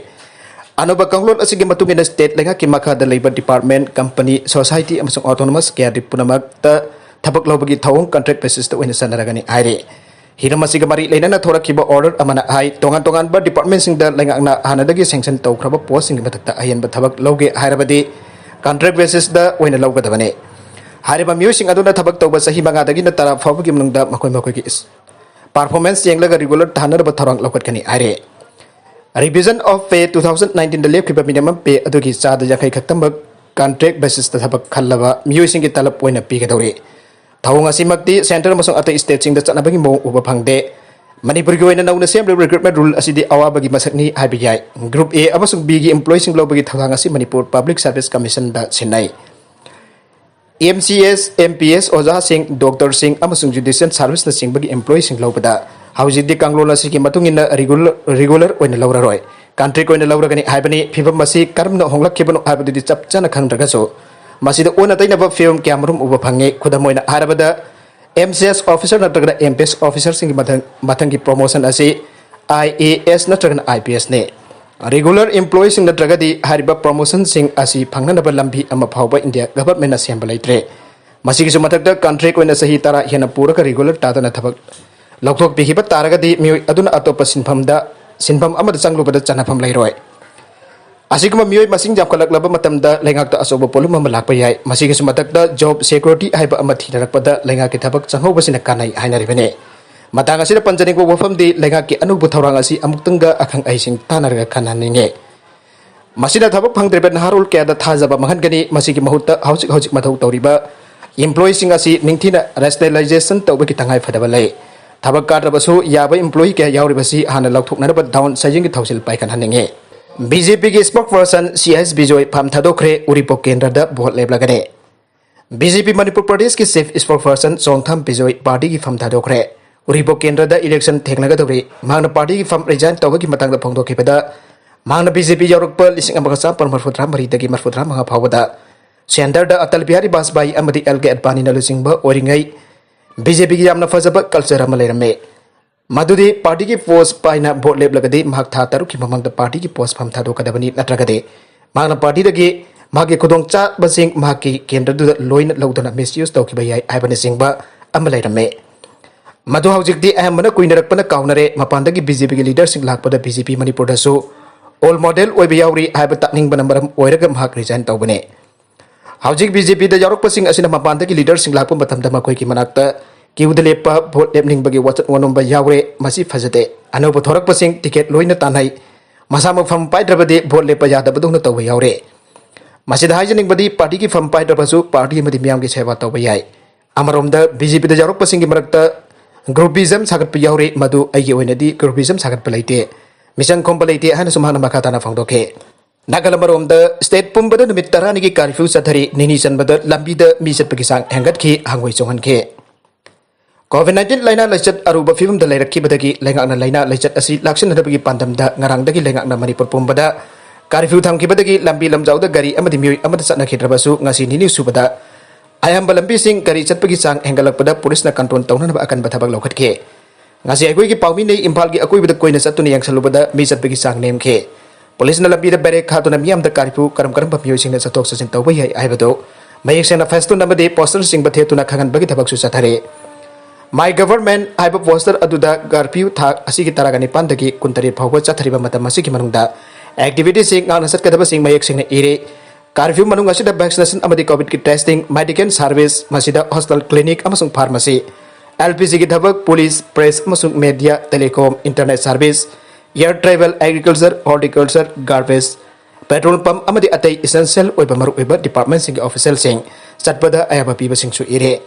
ꯑꯅꯧꯕ ꯀꯥꯡꯂꯣꯟ ꯑꯁꯤꯒꯤ ꯃꯇꯨꯡ ꯏꯟꯅ ꯁ꯭ꯇꯦꯠ ꯂꯩꯉꯥꯛꯀꯤ ꯃꯈꯥꯗ ꯂꯩꯕ ꯗꯤꯄꯥꯔꯠꯃꯦꯟ, ꯀꯝꯄꯅꯤ, ꯁꯣꯁꯥꯏꯇꯤ ꯑꯃꯁꯨꯡ ꯑꯣꯇꯣꯅꯣꯃꯁ ꯀꯌꯥꯗꯤ ꯄꯨꯝꯅꯃꯛꯇ ꯊꯕꯛ ꯂꯧꯕꯒꯤ ꯊꯧꯑꯣꯡ ꯀꯟꯇ꯭ꯔꯦꯛ ꯕꯦꯁꯤꯁꯇ ꯑꯣꯏꯅ ꯆꯠꯅꯔꯒꯅꯤ ꯍꯥꯏꯔꯤ꯫ ꯍꯤꯔꯝ ꯑꯁꯤꯒ ꯃꯔꯤ ꯂꯩꯅꯅ ꯊꯣꯔꯛꯈꯤꯕ ꯑꯣꯔꯗꯔ ꯑꯃꯅ ꯍꯥꯏ, ꯇꯣꯉꯥꯟ ꯇꯣꯉꯥꯟꯕ ꯗꯤꯄꯥꯔꯠꯃꯦꯟꯁꯤꯡꯗ ꯂꯩꯉꯥꯛꯅ ꯍꯥꯟꯅꯗꯒꯤ ꯁꯦꯡꯁꯟ ꯇꯧꯈ꯭ꯔꯕ ꯄꯣꯁꯁꯤꯡꯒꯤ ꯃꯊꯛꯇ ꯑꯍꯦꯟꯕ ꯊꯕꯛ ꯂꯧꯒꯦ ꯍꯥꯏꯔꯕꯗꯤ ꯀꯟꯇ꯭ꯔꯦꯛ ꯕꯦꯁꯤꯁꯇ ꯑꯣꯏꯅ ꯂꯧꯒꯗꯕꯅꯤ꯫ ꯍꯥꯏꯔꯤꯕ ꯃꯤꯑꯣꯏꯁꯤꯡ ꯑꯗꯨꯅ ꯊꯕꯛ ꯇꯧꯕ ꯆꯍꯤ ꯃꯉꯥꯗꯒꯤꯅ ꯇꯔꯥ ꯐꯥꯎꯕꯒꯤ ꯃꯅꯨꯡꯗ ꯃꯈꯣꯏ ꯃꯈꯣꯏꯒꯤ ꯏꯁ-, ꯄꯥꯔꯐꯣꯔꯃꯦꯟꯁ ꯌꯦꯡꯂꯒ ꯔꯤꯒꯨꯂꯔ ꯇꯥꯍꯟꯅꯕ ꯊꯧꯔꯥꯡ ꯂꯧꯈꯠꯀꯅꯤ ꯍꯥꯏꯔꯦ꯫ Revision of Pay two thousand nineteenꯗ ꯂꯦꯞꯈꯤꯕ ꯃꯤꯅꯤꯃꯝ ꯄꯦ ꯑꯗꯨꯒꯤ ꯆꯥꯗ ꯌꯥꯡꯈꯩ ꯈꯛꯇꯃꯛ ꯀꯟꯇ꯭ꯔꯦꯛ ꯕꯦꯁꯤꯁꯇ ꯊꯕꯛ ꯈꯜꯂꯕ ꯃꯤꯑꯣꯏꯁꯤꯡꯒꯤ ꯇꯂꯕ ꯑꯣꯏꯅ ꯄꯤꯒꯗꯧꯔꯤ꯫ ꯊꯧꯑꯣꯡ ꯑꯁꯤꯃꯛꯇꯤ ꯁꯦꯟꯇꯔ ꯑꯃꯁꯨꯡ ꯑꯇꯩ ꯁ꯭ꯇꯦꯠꯁꯤꯡꯗ ꯆꯠꯅꯕꯒꯤ ꯃꯑꯣꯡ ꯎꯕ ꯐꯪꯗꯦ꯫ ꯃꯅꯤꯄꯨꯔꯒꯤ ꯑꯣꯏꯅ ꯅꯧꯅ ꯁꯦꯝꯂꯤꯕ ꯔꯤꯀ꯭ꯔꯨꯠꯃꯦꯟ ꯔꯨꯜ ꯑꯁꯤꯗꯤ ꯑꯋꯥꯕꯒꯤ ꯃꯁꯛꯅꯤ ꯍꯥꯏꯕ ꯌꯥꯏ꯫ ꯒ꯭ꯔꯨꯞ ꯑꯦ ꯑꯃꯁꯨꯡ ꯕꯤꯒꯤ ꯏꯝꯄ꯭ꯂꯣꯌꯤꯁꯤꯡ ꯂꯧꯕꯒꯤ ꯊꯧꯔꯥꯡ ꯑꯁꯤ ꯃꯅꯤꯄꯨꯔ ꯄꯕ꯭ꯂꯤꯛ ꯁꯔꯚꯤꯁ ꯀꯃꯤꯁꯟꯗ ꯁꯤꯟꯅꯩ꯫ M C S, M P S ꯑꯣꯖꯥꯁꯤꯡ, ꯗꯣꯛꯇꯔꯁꯤꯡ ꯑꯃꯁꯨꯡ ꯖꯨꯗꯤꯁꯤꯌꯦꯜ ꯁꯥꯔꯚꯤꯁꯅꯆꯤꯡꯕꯒꯤ ꯏꯝꯄ꯭ꯂꯣꯌꯤꯁꯤꯡ ꯂꯧꯕꯗ ꯍꯧꯖꯤꯛꯇꯤ ꯀꯥꯡꯂꯣꯟ ꯑꯁꯤꯒꯤ ꯃꯇꯨꯡ ꯏꯟꯅ ꯔꯤꯒꯨꯂꯔ, ꯔꯤꯒꯨꯂꯔ ꯑꯣꯏꯅ ꯂꯧꯔꯔꯣꯏ, ꯀꯟꯇ꯭ꯔꯦꯛ ꯑꯣꯏꯅ ꯂꯧꯔꯒꯅꯤ ꯍꯥꯏꯕꯅꯤ꯫ ꯐꯤꯕꯝ ꯑꯁꯤ ꯀꯔꯝꯅ ꯍꯣꯡꯂꯛꯈꯤꯕꯅꯣ ꯍꯥꯏꯕꯗꯨꯗꯤ ꯆꯞ ꯆꯥꯅ ꯈꯪꯗ꯭ꯔꯒꯁꯨ, ꯃꯁꯤꯗ ꯑꯣꯟꯅ ꯇꯩꯅꯕ ꯐꯤꯕꯝ ꯀꯌꯥꯃꯔꯨꯝ ꯎꯕ ꯐꯪꯉꯤ꯫ ꯈꯨꯗꯝ ꯑꯣꯏꯅ ꯍꯥꯏꯔꯕꯗ, ꯑꯦꯝ ꯁꯤ ꯑꯦꯁ ꯑꯣꯐꯤꯁꯔ ꯅꯠꯇ꯭ꯔꯒꯅ ꯑꯦꯝ ꯄꯤ ꯑꯦꯁ ꯑꯣꯐꯤꯁꯔꯁꯤꯡꯒꯤ ꯃꯊꯪ, ꯃꯊꯪꯒꯤ ꯄ꯭ꯔꯣꯃꯣꯁꯟ ꯑꯁꯤ ꯑꯥꯏ ꯑꯦ ꯑꯦꯁ ꯅꯠꯇ꯭ꯔꯒꯅ ꯑꯥꯏ ꯄꯤ ꯑꯦꯁꯅꯤ꯫ ꯔꯤꯒꯨꯂꯔ ꯏꯝꯄ꯭ꯂꯣꯌꯤꯁꯤꯡ ꯅꯠꯇ꯭ꯔꯒꯗꯤ ꯍꯥꯏꯔꯤꯕ ꯄ꯭ꯔꯣꯃꯣꯁꯟꯁꯤꯡ ꯑꯁꯤ ꯐꯪꯅꯅꯕ ꯂꯝꯕꯤ ꯑꯃ ꯐꯥꯎꯕ ꯏꯟꯗꯤꯌꯥ ꯒꯚꯔꯟꯃꯦꯟꯠꯅ ꯁꯦꯝꯕ ꯂꯩꯇ꯭ꯔꯦ꯫ ꯃꯁꯤꯒꯤꯁꯨ ꯃꯊꯛꯇ ꯀꯟꯇ꯭ꯔꯦꯛ ꯑꯣꯏꯅ ꯆꯍꯤ ꯇꯔꯥ ꯍꯦꯟꯅ ꯄꯨꯔꯒ ꯔꯤꯒꯨꯂꯔ ꯇꯥꯗꯅ ꯊꯕꯛ ꯂꯧꯊꯣꯛꯄꯤꯈꯤꯕ ꯇꯥꯔꯒꯗꯤ ꯃꯤꯑꯣꯏ ꯑꯗꯨꯅ ꯑꯇꯣꯞꯄ ꯁꯤꯟꯐꯝꯗ, ꯁꯤꯟꯐꯝ ꯑꯃꯗ ꯆꯪꯂꯨꯕꯗ ꯆꯟꯅꯐꯝ ꯂꯩꯔꯣꯏ꯫ ꯑꯁꯤꯒꯨꯝꯕ ꯃꯤꯑꯣꯏ ꯃꯁꯤꯡ ꯌꯥꯝꯈꯠꯂꯛꯂꯕ ꯃꯇꯝꯗ ꯂꯩꯉꯥꯛꯇ ꯑꯆꯧꯕ ꯄꯣꯠꯂꯨꯝ ꯑꯃ ꯂꯥꯛꯄ ꯌꯥꯏ꯫ ꯃꯁꯤꯒꯤꯁꯨ ꯃꯊꯛꯇ ꯖꯣꯕ ꯁꯦꯀ꯭ꯌꯨꯔꯤꯇꯤ ꯍꯥꯏꯕ ꯑꯃ ꯊꯤꯅꯔꯛꯄꯗ ꯂꯩꯉꯥꯛꯀꯤ ꯊꯕꯛ ꯆꯪꯍꯧꯕꯁꯤꯅ ꯀꯥꯟꯅꯩ ꯍꯥꯏꯅꯔꯤꯕꯅꯤ꯫ ꯃꯇꯥꯡ ꯑꯁꯤꯗ ꯄꯟꯖꯅꯤꯡꯕ ꯋꯥꯐꯝꯗꯤ, ꯂꯩꯉꯥꯛꯀꯤ ꯑꯅꯧꯕ ꯊꯧꯔꯥꯡ ꯑꯁꯤ ꯑꯃꯨꯛꯇꯪꯒ ꯑꯈꯪ ꯑꯍꯩꯁꯤꯡ ꯇꯥꯟꯅꯔꯒ ꯈꯟꯅꯍꯟꯅꯤꯡꯉꯤ꯫ ꯃꯁꯤꯅ ꯊꯕꯛ ꯐꯪꯗ꯭ꯔꯤꯕ ꯅꯍꯥꯔꯣꯜ ꯀꯌꯥꯗ ꯊꯥꯖꯕ ꯃꯥꯡꯍꯟꯒꯅꯤ꯫ ꯃꯁꯤꯒꯤ ꯃꯍꯨꯠꯇ ꯍꯧꯖꯤꯛ ꯍꯧꯖꯤꯛ ꯃꯊꯧ ꯇꯧꯔꯤꯕ employeeꯁꯤꯡ ꯑꯁꯤ ꯅꯤꯡꯊꯤꯅ rationalization ꯇꯧꯕꯒꯤ ꯇꯉꯥꯏ ꯐꯗꯕ ꯂꯩ꯫ ꯊꯕꯛ ꯀꯥꯗ꯭ꯔꯕꯁꯨ ꯌꯥꯕ employee ꯀꯌꯥ ꯌꯥꯎꯔꯤꯕꯁꯤ ꯍꯥꯟꯅ ꯂꯧꯊꯣꯛꯅꯅꯕ down sizingꯒꯤ ꯊꯧꯁꯤꯜ ꯄꯥꯏꯈꯠꯍꯟꯅꯤꯡꯉꯤ꯫ BJPꯒꯤ spokesperson ꯁꯤ ꯑꯦꯁ ꯕꯤꯖꯣꯏ ꯐꯝ ꯊꯥꯗꯣꯛꯈ꯭ꯔꯦ꯫ ꯎꯔꯤꯄꯣꯛ ꯀꯦꯟꯗ꯭ꯔꯗ ꯚꯣꯠ ꯂꯦꯞꯂꯒꯅꯤ꯫ BJP ꯃꯅꯤꯄꯨꯔ ꯄ꯭ꯔꯗꯦꯁꯀꯤ chief spokesperson ꯆꯣꯡꯊꯥꯝ ꯕꯤꯖꯣꯏ ꯄꯥꯔꯇꯤꯒꯤ ꯐꯝ ꯊꯥꯗꯣꯛꯈ꯭ꯔꯦ꯫ ꯎꯔꯤꯄꯣꯛ ꯀꯦꯟꯗ꯭ꯔꯗ election ꯊꯦꯡꯅꯒꯗꯧꯔꯤ꯫ ꯃꯍꯥꯛꯅ ꯄꯥꯔꯇꯤꯒꯤ ꯐꯝ resign ꯇꯧꯕꯒꯤ ꯃꯇꯥꯡꯗ ꯐꯣꯡꯗꯣꯛꯈꯤꯕꯗ, ꯃꯍꯥꯛꯅ BJP ꯌꯥꯎꯔꯛꯄ ꯂꯤꯁꯤꯡ ꯑꯃꯒ ꯆꯥꯃꯥꯄꯜ ꯃꯔꯤꯐꯨꯇꯔꯥ ꯃꯔꯤꯗꯒꯤ ꯃꯔꯤꯐꯨꯇꯔꯥ ꯃꯉꯥ ꯐꯥꯎꯕꯗ centreꯗ ꯑꯇꯜ ꯕꯤꯍꯥꯔꯤ ꯕꯥꯖꯄꯥꯏ ꯑꯃꯗꯤ ꯑꯦꯜ ꯀꯦ ꯑꯗꯕꯥꯅꯤꯅ ꯂꯨꯆꯤꯡꯕ ꯑꯣꯏꯔꯤꯉꯩ BJPꯒꯤ ꯌꯥꯝꯅ ꯐꯖꯕ culture ꯑꯃ ꯂꯩꯔꯝꯃꯤ꯫ ꯃꯗꯨꯗꯤ ꯄꯥꯔꯇꯤꯒꯤ post ꯄꯥꯏꯅ ꯚꯣꯠ ꯂꯦꯞꯂꯒꯗꯤ ꯃꯍꯥꯛ ꯊꯥ ꯇꯔꯨꯛꯀꯤ ꯃꯃꯥꯡꯗ ꯄꯥꯔꯇꯤꯒꯤ post ꯐꯝ ꯊꯥꯗꯣꯛꯀꯗꯕꯅꯤ, ꯅꯠꯇ꯭ꯔꯒꯗꯤ ꯃꯍꯥꯛꯅ ꯄꯥꯔꯇꯤꯗꯒꯤ ꯃꯍꯥꯛꯀꯤ ꯈꯨꯗꯣꯡꯆꯥꯕꯁꯤꯡ ꯃꯍꯥꯛꯀꯤ ꯀꯦꯟꯗ꯭ꯔꯗꯨꯗ ꯂꯣꯏꯅ ꯂꯧꯗꯨꯅ misuse ꯇꯧꯈꯤꯕ ꯌꯥꯏ ꯍꯥꯏꯕꯅꯆꯤꯡꯕ ꯑꯃ ꯂꯩꯔꯝꯃꯤ꯫ ꯃꯗꯨ ꯍꯧꯖꯤꯛꯇꯤ ꯑꯌꯥꯝꯕꯅ ꯀꯨꯏꯅꯔꯛꯄꯅ ꯀꯥꯎꯅꯔꯦ꯫ ꯃꯄꯥꯟꯗꯒꯤ BJPꯒꯤ leaderꯁꯤꯡ ꯂꯥꯛꯄꯗ BJP ꯃꯅꯤꯄꯨꯔꯗꯁꯨ role model ꯑꯣꯏꯕ ꯌꯥꯎꯔꯤ ꯍꯥꯏꯕ ꯇꯥꯛꯅꯤꯡꯕꯅ ꯃꯔꯝ ꯑꯣꯏꯔꯒ ꯃꯍꯥꯛ resign ꯇꯧꯕꯅꯤ꯫ ꯍꯧꯖꯤꯛ BJPꯗ ꯌꯥꯎꯔꯛꯄꯁꯤꯡ ꯑꯁꯤꯅ ꯃꯄꯥꯟꯗꯒꯤ leaderꯁꯤꯡ ꯂꯥꯛꯄ ꯃꯇꯝꯗ ꯃꯈꯣꯏꯒꯤ ꯃꯅꯥꯛꯇ queueꯗ ꯂꯦꯞꯄ, ꯚꯣꯠ ꯂꯦꯞꯅꯤꯡꯕꯒꯤ ꯋꯥꯆꯠ ꯋꯥꯅꯣꯝꯕ ꯌꯥꯎꯔꯦ꯫ ꯃꯁꯤ ꯐꯖꯗꯦ꯫ ꯑꯅꯧꯕ ꯊꯣꯔꯛꯄꯁꯤꯡ ticket ꯂꯣꯏꯅ ꯇꯥꯟꯅꯩ꯫ ꯃꯁꯥꯃꯛ ꯐꯝ ꯄꯥꯏꯗ꯭ꯔꯕꯗꯤ ꯚꯣꯠ ꯂꯦꯞꯄ ꯌꯥꯗꯕꯗꯧꯅ ꯇꯧꯕ ꯌꯥꯎꯔꯦ꯫ ꯃꯁꯤꯗ ꯍꯥꯏꯖꯅꯤꯡꯕꯗꯤ, ꯄꯥꯔꯇꯤꯒꯤ ꯐꯝ ꯄꯥꯏꯗ꯭ꯔꯕꯁꯨ ꯄꯥꯔꯇꯤ ꯑꯃꯗꯤ ꯃꯤꯌꯥꯝꯒꯤ ꯁꯦꯕꯥ ꯇꯧꯕ ꯌꯥꯏ꯫ ꯑꯃꯔꯣꯝꯗ, BJPꯗ ꯌꯥꯎꯔꯛꯄꯁꯤꯡꯒꯤ ꯃꯔꯛꯇ groupism ꯁꯥꯒꯠꯄ ꯌꯥꯎꯔꯤ꯫ ꯃꯗꯨ ꯑꯩꯒꯤ ꯑꯣꯏꯅꯗꯤ groupism ꯁꯥꯒꯠꯄ ꯂꯩꯇꯦ, ꯃꯤꯆꯪ ꯈꯣꯝꯕ ꯂꯩꯇꯦ ꯍꯥꯏꯅꯁꯨ ꯃꯍꯥꯛꯅ ꯃꯈꯥ ꯇꯥꯅ ꯐꯣꯡꯗꯣꯛꯈꯤ꯫ ꯅꯥꯒꯥꯂꯦꯟ ꯑꯃꯔꯣꯝꯗ, state ꯄꯨꯝꯕꯗ ꯅꯨꯃꯤꯠ ꯇꯔꯥꯅꯤꯒꯤ curfew ꯆꯠꯊꯔꯤ꯫ ꯅꯤꯅꯤ ꯆꯟꯕꯗ ꯂꯝꯕꯤꯗ ꯃꯤ ꯆꯠꯄꯒꯤ ꯆꯥꯡ ꯍꯦꯟꯒꯠꯈꯤ, ꯍꯪꯒꯣꯏ ꯆꯣꯡꯍꯟꯈꯤ꯫ COVID nineteen ꯂꯥꯏꯅꯥ ꯂꯥꯏꯆꯠ ꯑꯔꯨꯕ ꯐꯤꯕꯝꯗ ꯂꯩꯔꯛꯈꯤꯕꯗꯒꯤ ꯂꯩꯉꯥꯛꯅ ꯂꯥꯏꯅꯥ ꯂꯥꯏꯆꯠ ꯑꯁꯤ ꯂꯥꯛꯁꯤꯟꯅꯗꯕꯒꯤ ꯄꯥꯟꯗꯝꯗ ꯉꯔꯥꯡꯗꯒꯤ ꯂꯩꯉꯥꯛꯅ ꯃꯅꯤꯄꯨꯔ ꯄꯨꯝꯕꯗ curfew ꯊꯝꯈꯤꯕꯗꯒꯤ ꯂꯝꯕꯤ ꯂꯝꯖꯥꯎꯗ ꯒꯥꯔꯤ ꯑꯃꯗꯤ ꯃꯤꯑꯣꯏ ꯑꯃꯠꯇ ꯆꯠꯅꯈꯤꯗ꯭ꯔꯕꯁꯨ, ꯉꯁꯤ ꯅꯤꯅꯤ ꯁꯨꯕꯗ ꯑꯌꯥꯝꯕ ꯂꯝꯕꯤꯁꯤꯡ ꯒꯥꯔꯤ ꯆꯠꯄꯒꯤ ꯆꯥꯡ ꯍꯦꯟꯒꯠꯂꯛꯄꯗ ꯄꯨꯂꯤꯁꯅ control ꯇꯧꯅꯅꯕ ꯑꯀꯟꯕ ꯊꯕꯛ ꯂꯧꯈꯠꯈꯤ꯫ ꯉꯁꯤ ꯑꯩꯈꯣꯏꯒꯤ ꯄꯥꯎꯃꯤꯅ ꯏꯝꯐꯥꯜꯒꯤ ꯑꯀꯣꯏꯕꯗ ꯀꯣꯏꯅ ꯆꯠꯇꯨꯅ ꯌꯦꯡꯁꯤꯜꯂꯨꯕꯗ ꯃꯤ ꯆꯠꯄꯒꯤ ꯆꯥꯡ ꯅꯦꯝꯈꯤ꯫ ꯄꯨꯂꯤꯁꯅ ꯂꯝꯕꯤꯗ barrier ꯈꯥꯗꯨꯅ ꯃꯤꯌꯥꯝꯗ curfew ꯀꯔꯝ ꯀꯔꯝꯕ ꯃꯤꯑꯣꯏꯁꯤꯡꯅ ꯆꯠꯊꯣꯛ ꯆꯠꯁꯤꯟ ꯇꯧꯕ ꯌꯥꯏ ꯍꯥꯏꯕꯗꯨ ꯃꯌꯦꯛ ꯁꯦꯡꯅ ꯐꯦꯁꯇꯨꯟ ꯑꯃꯗꯤ posterꯅꯆꯤꯡꯕ ꯊꯦꯠꯇꯨꯅ ꯈꯪꯍꯟꯕꯒꯤ ꯊꯕꯛꯁꯨ ꯆꯠꯊꯔꯤ꯫ My Government ꯍꯥꯏꯕ poster ꯑꯗꯨꯗ curfew ꯊꯥ ꯑꯁꯤꯒꯤ ꯇꯔꯥꯒ ꯅꯤꯄꯥꯟꯗꯒꯤ ꯀꯨꯟꯇꯔꯦꯠ ꯐꯥꯎꯕ ꯆꯠꯊꯔꯤꯕ ꯃꯇꯝ ꯑꯁꯤꯒꯤ ꯃꯅꯨꯡꯗ activityꯁꯤꯡ ꯉꯥꯛꯅ ꯆꯠꯀꯗꯕꯁꯤꯡ ꯃꯌꯦꯛ ꯁꯦꯡꯅ ꯏꯔꯤ꯫ Curfew ꯃꯅꯨꯡ ꯑꯁꯤꯗ vaccination ꯑꯃꯗꯤ COVIDꯀꯤ testing, medical service, ꯃꯁꯤꯗ hospital, clinic ꯑꯃꯁꯨꯡ pharmacy, ꯑꯦꯜ ꯄꯤ ꯖꯤꯒꯤ ꯊꯕꯛ, ꯄꯨꯂꯤꯁ, ꯄ꯭ꯔꯦꯁ ꯑꯃꯁꯨꯡ media, telecom, internet service, air travel, agriculture, horticulture, garbage, petrol pump ꯑꯃꯗꯤ ꯑꯇꯩ ꯏꯁꯦꯟꯁꯤꯌꯦꯜ ꯑꯣꯏꯕ ꯃꯔꯨꯑꯣꯏꯕ ꯗꯤꯄꯥꯔꯠꯃꯦꯟꯁꯤꯡꯒꯤ ꯑꯣꯐꯤꯁꯤꯌꯦꯜꯁꯤꯡ ꯆꯠꯄꯗ ꯑꯌꯥꯕ ꯄꯤꯕꯁꯤꯡꯁꯨ ꯏꯔꯦ꯫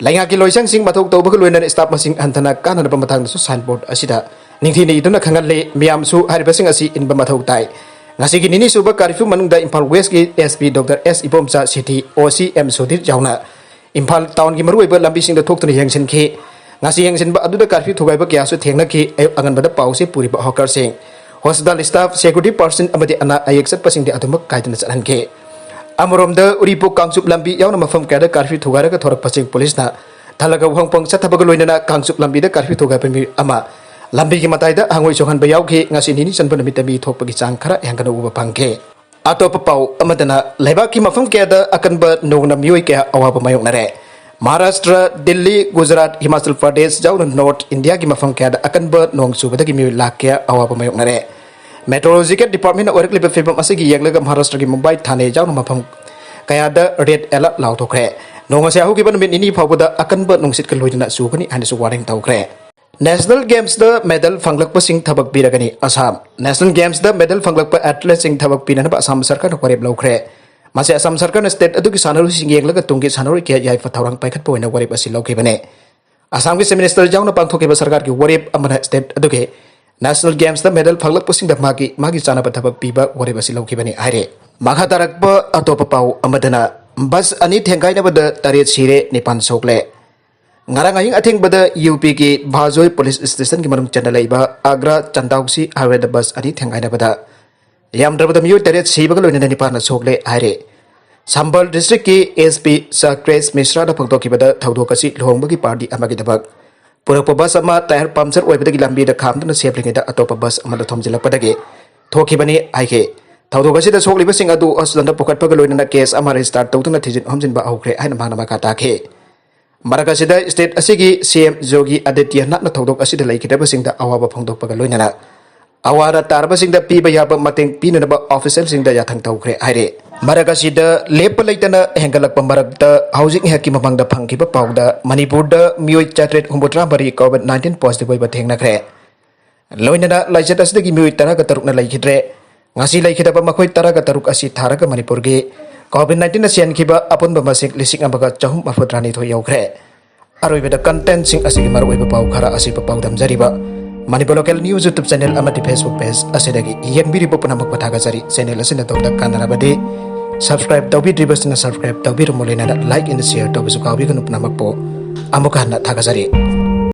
ꯂꯩꯉꯥꯛꯀꯤ ꯂꯣꯏꯁꯪꯁꯤꯡ ꯃꯊꯧ ꯇꯧꯕꯒ ꯂꯣꯏꯅꯅ ꯁ꯭ꯇꯥꯐ ꯃꯁꯤꯡ ꯍꯟꯊꯅ ꯀꯥꯅꯅꯕ ꯃꯇꯥꯡꯗꯁꯨ ꯁꯥꯏꯟꯕꯣꯔꯗ ꯑꯁꯤꯗ ꯅꯤꯡꯊꯤꯅ ꯏꯗꯨꯅ ꯈꯪꯍꯜꯂꯤ꯫ ꯃꯤꯌꯥꯝꯁꯨ ꯍꯥꯏꯔꯤꯕꯁꯤꯡ ꯑꯁꯤ ꯏꯟꯕ ꯃꯊꯧ ꯇꯥꯏ꯫ ꯉꯁꯤꯒꯤ ꯅꯤꯅꯤ ꯁꯨꯕ ꯀꯥꯔꯐ꯭ꯌꯨ ꯃꯅꯨꯡꯗ ꯏꯝꯐꯥꯜ ꯋꯦꯁꯀꯤ ꯑꯦꯁ ꯄꯤ ꯗꯣꯛꯇꯔ ꯑꯦꯁ ꯏꯕꯣꯝꯆꯥ, ꯁꯤꯇꯤ ꯑꯣ ꯁꯤ ꯑꯦꯝ ꯁꯨꯙꯤꯔ ꯌꯥꯎꯅ ꯏꯝꯐꯥꯜ ꯇꯥꯎꯟꯒꯤ ꯃꯔꯨꯑꯣꯏꯕ ꯂꯝꯕꯤꯁꯤꯡꯗ ꯊꯣꯛꯇꯨꯅ ꯌꯦꯡꯁꯤꯟꯈꯤ꯫ ꯉꯁꯤ ꯌꯦꯡꯁꯤꯟꯕ ꯑꯗꯨꯗ ꯀꯥꯔꯐ꯭ꯌꯨ ꯊꯨꯒꯥꯏꯕ ꯀꯌꯥꯁꯨ ꯊꯦꯡꯅꯈꯤ꯫ ꯑꯌꯨꯛ ꯑꯉꯟꯕꯗ ꯄꯥꯎꯁꯦ ꯄꯨꯔꯤꯕ ꯍꯣꯀꯔꯁꯤꯡ, ꯍꯣꯁꯄꯤꯇꯥꯜ ꯁ꯭ꯇꯥꯐ, ꯁꯦꯀ꯭ꯌꯨꯔꯤꯇꯤ ꯄꯥꯔꯁꯟ ꯑꯃꯗꯤ ꯑꯅꯥ ꯑꯌꯦꯛ ꯆꯠꯄꯁꯤꯡꯗꯤ ꯑꯗꯨꯃꯛ ꯀꯥꯏꯗꯅ ꯆꯠꯍꯟꯈꯤ꯫ ꯑꯃꯔꯣꯝꯗ ꯎꯔꯤꯄꯣꯛ ꯀꯥꯡꯆꯨꯞ ꯂꯝꯕꯤ ꯌꯥꯎꯅ ꯃꯐꯝ ꯀꯌꯥꯗ ꯀꯥꯔꯐ꯭ꯌꯨ ꯊꯨꯒꯥꯏꯔꯒ ꯊꯣꯔꯛꯄꯁꯤꯡ ꯄꯨꯂꯤꯁꯅ ꯊꯂꯒ ꯋꯥꯍꯪ ꯄꯥꯎ ꯆꯠꯊꯕꯒ ꯂꯣꯏꯅꯅ ꯀꯥꯡꯆꯨꯞ ꯂꯝꯕꯤꯗ ꯀꯥꯔꯐ꯭ꯌꯨ ꯊꯨꯒꯥꯏꯕ ꯃꯤꯑꯣꯏ ꯑꯃ ꯂꯝꯕꯤꯒꯤ ꯃꯇꯥꯏꯗ ꯍꯪꯉꯣꯏ ꯆꯣꯡꯍꯟꯕ ꯌꯥꯎꯈꯤ꯫ ꯉꯁꯤ ꯅꯤꯅꯤ ꯆꯟꯕ ꯅꯨꯃꯤꯠꯇ ꯃꯤ ꯊꯣꯛꯄꯒꯤ ꯆꯥꯡ ꯈꯔ ꯍꯦꯟꯒꯠꯅ ꯎꯕ ꯐꯪꯈꯤ꯫ ꯑꯇꯣꯞꯄ ꯄꯥꯎ ꯑꯃꯗꯅ ꯂꯩꯕꯥꯛꯀꯤ ꯃꯐꯝ ꯀꯌꯥꯗ ꯑꯀꯟꯕ ꯅꯣꯡꯅ ꯃꯤꯑꯣꯏ ꯀꯌꯥ ꯑꯋꯥꯕ ꯃꯥꯌꯣꯛꯅꯔꯦ꯫ ꯃꯍꯥꯔꯥꯁꯇ꯭ꯔ, ꯗꯤꯜꯂꯤ, ꯒꯨꯖꯔꯥꯠ, ꯍꯤꯃꯥꯆꯜ ꯄ꯭ꯔꯗꯦꯁ ꯌꯥꯎꯅ ꯅꯣꯔꯠ ꯏꯟꯗꯤꯌꯥꯒꯤ ꯃꯐꯝ ꯀꯌꯥꯗ ꯑꯀꯟꯕ ꯅꯣꯡ ꯆꯨꯕꯗꯒꯤ ꯃꯤꯑꯣꯏ ꯂꯥꯈ ꯀꯌꯥ ꯑꯋꯥꯕ ꯃꯥꯌꯣꯛꯅꯔꯦ꯫ ꯃꯦꯇ꯭ꯔꯣꯂꯣꯖꯤꯀꯦꯜ ꯗꯤꯄꯥꯔꯠꯃꯦꯟꯅ ꯑꯣꯏꯔꯛꯂꯤꯕ ꯐꯤꯕꯝ ꯑꯁꯤꯒꯤ ꯌꯦꯡꯂꯒ ꯃꯍꯥꯔꯥꯁꯇ꯭ꯔꯒꯤ ꯃꯨꯝꯕꯥꯏ, ꯊꯥꯅꯦ ꯌꯥꯎꯅ ꯃꯐꯝ ꯀꯌꯥꯗ ꯔꯦꯗ ꯑꯦꯂꯔꯠ ꯂꯥꯎꯊꯣꯛꯈ꯭ꯔꯦ꯫ ꯅꯣꯡ ꯑꯁꯤ ꯍꯧꯈꯤꯕ ꯅꯨꯃꯤꯠ ꯅꯤꯅꯤ ꯐꯥꯎꯕꯗ ꯑꯀꯟꯕ ꯅꯨꯡꯁꯤꯠꯀ ꯂꯣꯏꯅꯅ ꯆꯨꯒꯅꯤ ꯍꯥꯏꯅꯁꯨ ꯋꯥꯔꯅꯤꯡ ꯇꯧꯈ꯭ꯔꯦ꯫ ꯅꯦꯁꯅꯦꯜ ꯒꯦꯝꯁꯇ ꯃꯦꯗꯜ ꯐꯪꯂꯛꯄꯁꯤꯡ ꯊꯕꯛ ꯄꯤꯔꯒꯅꯤ꯫ ꯑꯁꯥꯝ ꯅꯦꯁꯅꯦꯜ ꯒꯦꯝꯁꯇ ꯃꯦꯗꯜ ꯐꯪꯂꯛꯄ ꯑꯦꯊꯂꯦꯠꯁꯤꯡ ꯊꯕꯛ ꯄꯤꯅꯅꯕ ꯑꯁꯥꯝ ꯁꯔꯀꯥꯔꯅ ꯋꯥꯔꯦꯞ ꯂꯧꯈ꯭ꯔꯦ꯫ ꯃꯁꯤ ꯑꯁꯥꯝ ꯁꯔꯀꯥꯔꯅ ꯁ꯭ꯇꯦꯠ ꯑꯗꯨꯒꯤ ꯁꯥꯟꯅꯔꯣꯏꯁꯤꯡ ꯌꯦꯡꯂꯒ ꯇꯨꯡꯒꯤ ꯁꯥꯟꯅꯔꯣꯏ ꯀꯌꯥ ꯌꯥꯏꯐ ꯊꯧꯔꯥꯡ ꯄꯥꯏꯈꯠꯄ ꯑꯣꯏꯅ ꯋꯥꯔꯦꯞ ꯑꯁꯤ ꯂꯧꯈꯤꯕꯅꯤ꯫ ꯑꯁꯥꯝꯒꯤ ꯆꯤꯐ ꯃꯤꯅꯤꯁꯇꯔ ꯌꯥꯎꯅ ꯄꯥꯡꯊꯣꯛꯈꯤꯕ ꯁꯔꯀꯥꯔꯒꯤ ꯋꯥꯔꯦꯞ ꯑꯃꯅ ꯁ꯭ꯇꯦꯠ ꯑꯗꯨꯒꯤ ꯅꯦꯁꯅꯦꯜ ꯒꯦꯝꯁꯇ ꯃꯦꯗꯜ ꯐꯪꯂꯛꯄꯁꯤꯡꯗ ꯃꯥꯒꯤ ꯃꯥꯒꯤ ꯆꯥꯅꯕ ꯊꯕꯛ ꯄꯤꯕ ꯋꯥꯔꯦꯞ ꯑꯁꯤ ꯂꯧꯈꯤꯕꯅꯤ ꯍꯥꯏꯔꯦ꯫ ꯃꯈꯥ ꯇꯥꯔꯛꯄ ꯑꯇꯣꯞꯄ ꯄꯥꯎ ꯑꯃꯗꯅ ꯕꯁ ꯑꯅꯤ ꯊꯦꯡꯒꯥꯏꯅꯕꯗ ꯇꯔꯦꯠ ꯁꯤꯔꯦ, ꯅꯤꯄꯥꯟ ꯁꯣꯛꯂꯦ꯫ ꯉꯔꯥꯡ ꯑꯍꯤꯡ ꯑꯊꯦꯡꯕꯗ ꯌꯨ ꯄꯤꯒꯤ ꯚꯥꯖꯣꯏ ꯄꯨꯂꯤꯁ ꯁ꯭ꯇꯦꯁꯟꯒꯤ ꯃꯅꯨꯡ ꯆꯟꯅ ꯂꯩꯕ ꯑꯒ꯭ꯔꯥ ꯆꯟꯗꯥꯎꯁꯤ ꯍꯥꯏꯋꯦꯗ ꯕꯁ ꯑꯅꯤ ꯊꯦꯡꯒꯥꯏꯅꯕꯗ ꯌꯥꯝꯗ꯭ꯔꯕꯗ ꯃꯤꯑꯣꯏ ꯇꯔꯦꯠ ꯁꯤꯕꯒ ꯂꯣꯏꯅꯅ ꯅꯤꯄꯥꯟꯅ ꯁꯣꯛꯂꯦ ꯍꯥꯏꯔꯦ꯫ ꯁꯝꯕꯜ ꯗꯤꯁꯇ꯭ꯔꯤꯛꯀꯤ ꯑꯦꯁ ꯄꯤ ꯁꯀ꯭ꯔꯦꯁ ꯃꯤꯁ꯭ꯔꯥꯅ ꯐꯣꯡꯗꯣꯛꯈꯤꯕꯗ ꯊꯧꯗꯣꯛ ꯑꯁꯤ ꯂꯨꯍꯣꯡꯕꯒꯤ ꯄꯥꯔꯇꯤ ꯑꯃꯒꯤꯗꯃꯛ ꯄꯨꯔꯛꯄ ꯕꯁ ꯑꯃ ꯇꯥꯌꯔ ꯄꯝꯆꯔ ꯑꯣꯏꯕꯗꯒꯤ ꯂꯝꯕꯤꯗ ꯈꯥꯝꯗꯨꯅ ꯁꯦꯝꯂꯤꯉꯩꯗ ꯑꯇꯣꯞꯄ ꯕꯁ ꯑꯃꯗ ꯊꯣꯝꯖꯤꯜꯂꯛꯄꯗꯒꯤ ꯊꯣꯛꯈꯤꯕꯅꯤ ꯍꯥꯏꯈꯤ꯫ ꯊꯧꯗꯣꯛ ꯑꯁꯤꯗ ꯁꯣꯛꯂꯤꯕꯁꯤꯡ ꯑꯗꯨ ꯍꯣꯁꯄꯤꯇꯥꯜꯗ ꯄꯨꯈꯠꯄꯒ ꯂꯣꯏꯅꯅ ꯀꯦꯁ ꯑꯃ ꯔꯦꯖꯤꯁꯇꯥꯔ ꯇꯧꯗꯨꯅ ꯊꯤꯖꯤꯟ ꯍꯨꯝꯖꯤꯟꯕ ꯍꯧꯈ꯭ꯔꯦ ꯍꯥꯏꯅ ꯃꯍꯥꯛꯅ ꯃꯈꯥ ꯇꯥꯈꯤ꯫ ꯃꯔꯛ ꯑꯁꯤꯗ ꯁ꯭ꯇꯦꯠ ꯑꯁꯤꯒꯤ ꯁꯤ ꯑꯦꯝ ꯌꯣꯒꯤ ꯑꯗꯤꯇ꯭ꯌꯅꯥꯊꯅ ꯊꯧꯗꯣꯛ ꯑꯁꯤꯗ ꯂꯩꯈꯤꯗꯕꯁꯤꯡꯗ ꯑꯋꯥꯕ ꯐꯣꯡꯗꯣꯛꯄꯒ ꯂꯣꯏꯅꯅ ꯑꯋꯥꯔ ꯇꯥꯔꯕꯁꯤꯡꯗ ꯄꯤꯕ ꯌꯥꯕ ꯃꯇꯦꯡ ꯄꯤꯅꯅꯕ ꯑꯣꯐꯤꯁꯤꯌꯦꯜꯁꯤꯡꯗ ꯌꯥꯊꯪ ꯇꯧꯈ꯭ꯔꯦ ꯍꯥꯏꯔꯤ꯫ ꯃꯔꯛ ꯑꯁꯤꯗ ꯂꯦꯞꯄ ꯂꯩꯇꯅ ꯍꯦꯟꯒꯠꯂꯛꯄ ꯃꯔꯛꯇ ꯍꯧꯖꯤꯛ ꯉꯥꯏꯍꯥꯛꯀꯤ ꯃꯃꯥꯡꯗ ꯐꯪꯈꯤꯕ ꯄꯥꯎꯗ ꯃꯅꯤꯄꯨꯔꯗ ꯃꯤꯑꯣꯏ ꯆꯥꯇ꯭ꯔꯦꯠ ꯍꯨꯝꯐꯨꯇꯔꯥ ꯃꯔꯤ COVID nineteen positive ꯑꯣꯏꯕ ꯊꯦꯡꯅꯈ꯭ꯔꯦ꯫ ꯂꯣꯏꯅꯅ ꯂꯥꯏꯆꯠ ꯑꯁꯤꯗꯒꯤ ꯃꯤꯑꯣꯏ ꯇꯔꯥꯒ ꯇꯔꯨꯛꯅ ꯂꯩꯈꯤꯗ꯭ꯔꯦ꯫ ꯉꯁꯤ ꯂꯩꯈꯤꯗꯕ ꯃꯈꯣꯏ ꯇꯔꯥꯒ ꯇꯔꯨꯛ ꯑꯁꯤ ꯊꯥꯔꯒ ꯃꯅꯤꯄꯨꯔꯒꯤ COVID nineteen ꯁꯦꯟꯈꯤꯕ ꯑꯄꯨꯟꯕ ꯃꯁꯤꯡ ꯂꯤꯁꯤꯡ ꯑꯃꯒ ꯆꯍꯨꯝ ꯃꯔꯤꯐꯨꯇꯔꯥꯅꯤꯊꯣꯏ ꯌꯧꯈ꯭ꯔꯦ꯫ ꯑꯔꯣꯏꯕꯗ contentꯁꯤꯡ ꯑꯁꯤꯒꯤ ꯃꯔꯨꯑꯣꯏꯕ ꯄꯥꯎ ꯈꯔ ꯑꯁꯤꯕꯨ ꯄꯥꯎꯗꯝꯖꯔꯤꯕ Manipur Local News YouTube channel ꯑꯃꯗꯤ Facebook page ꯑꯁꯤꯗꯒꯤ ꯌꯦꯡꯕꯤꯔꯤꯕ ꯄꯨꯝꯅꯃꯛꯄꯨ ꯊꯥꯒꯠꯆꯔꯤ꯫ Channel ꯑꯁꯤꯅ ꯑꯗꯣꯝꯗ ꯀꯥꯟꯅꯔꯕꯗꯤ subscribe ꯇꯧꯕꯤꯗ꯭ꯔꯤꯕꯁꯤꯡꯅ subscribe ꯇꯧꯕꯤꯔꯝꯃꯨ, ꯂꯣꯏꯅꯅ like and share ꯇꯧꯕꯁꯨ ꯀꯥꯎꯕꯤꯒꯅꯨ꯫ ꯄꯨꯝꯅꯃꯛꯄꯨ ꯑꯃꯨꯛ ꯍꯟꯅ ꯊꯥꯒꯠꯆꯔꯤ꯫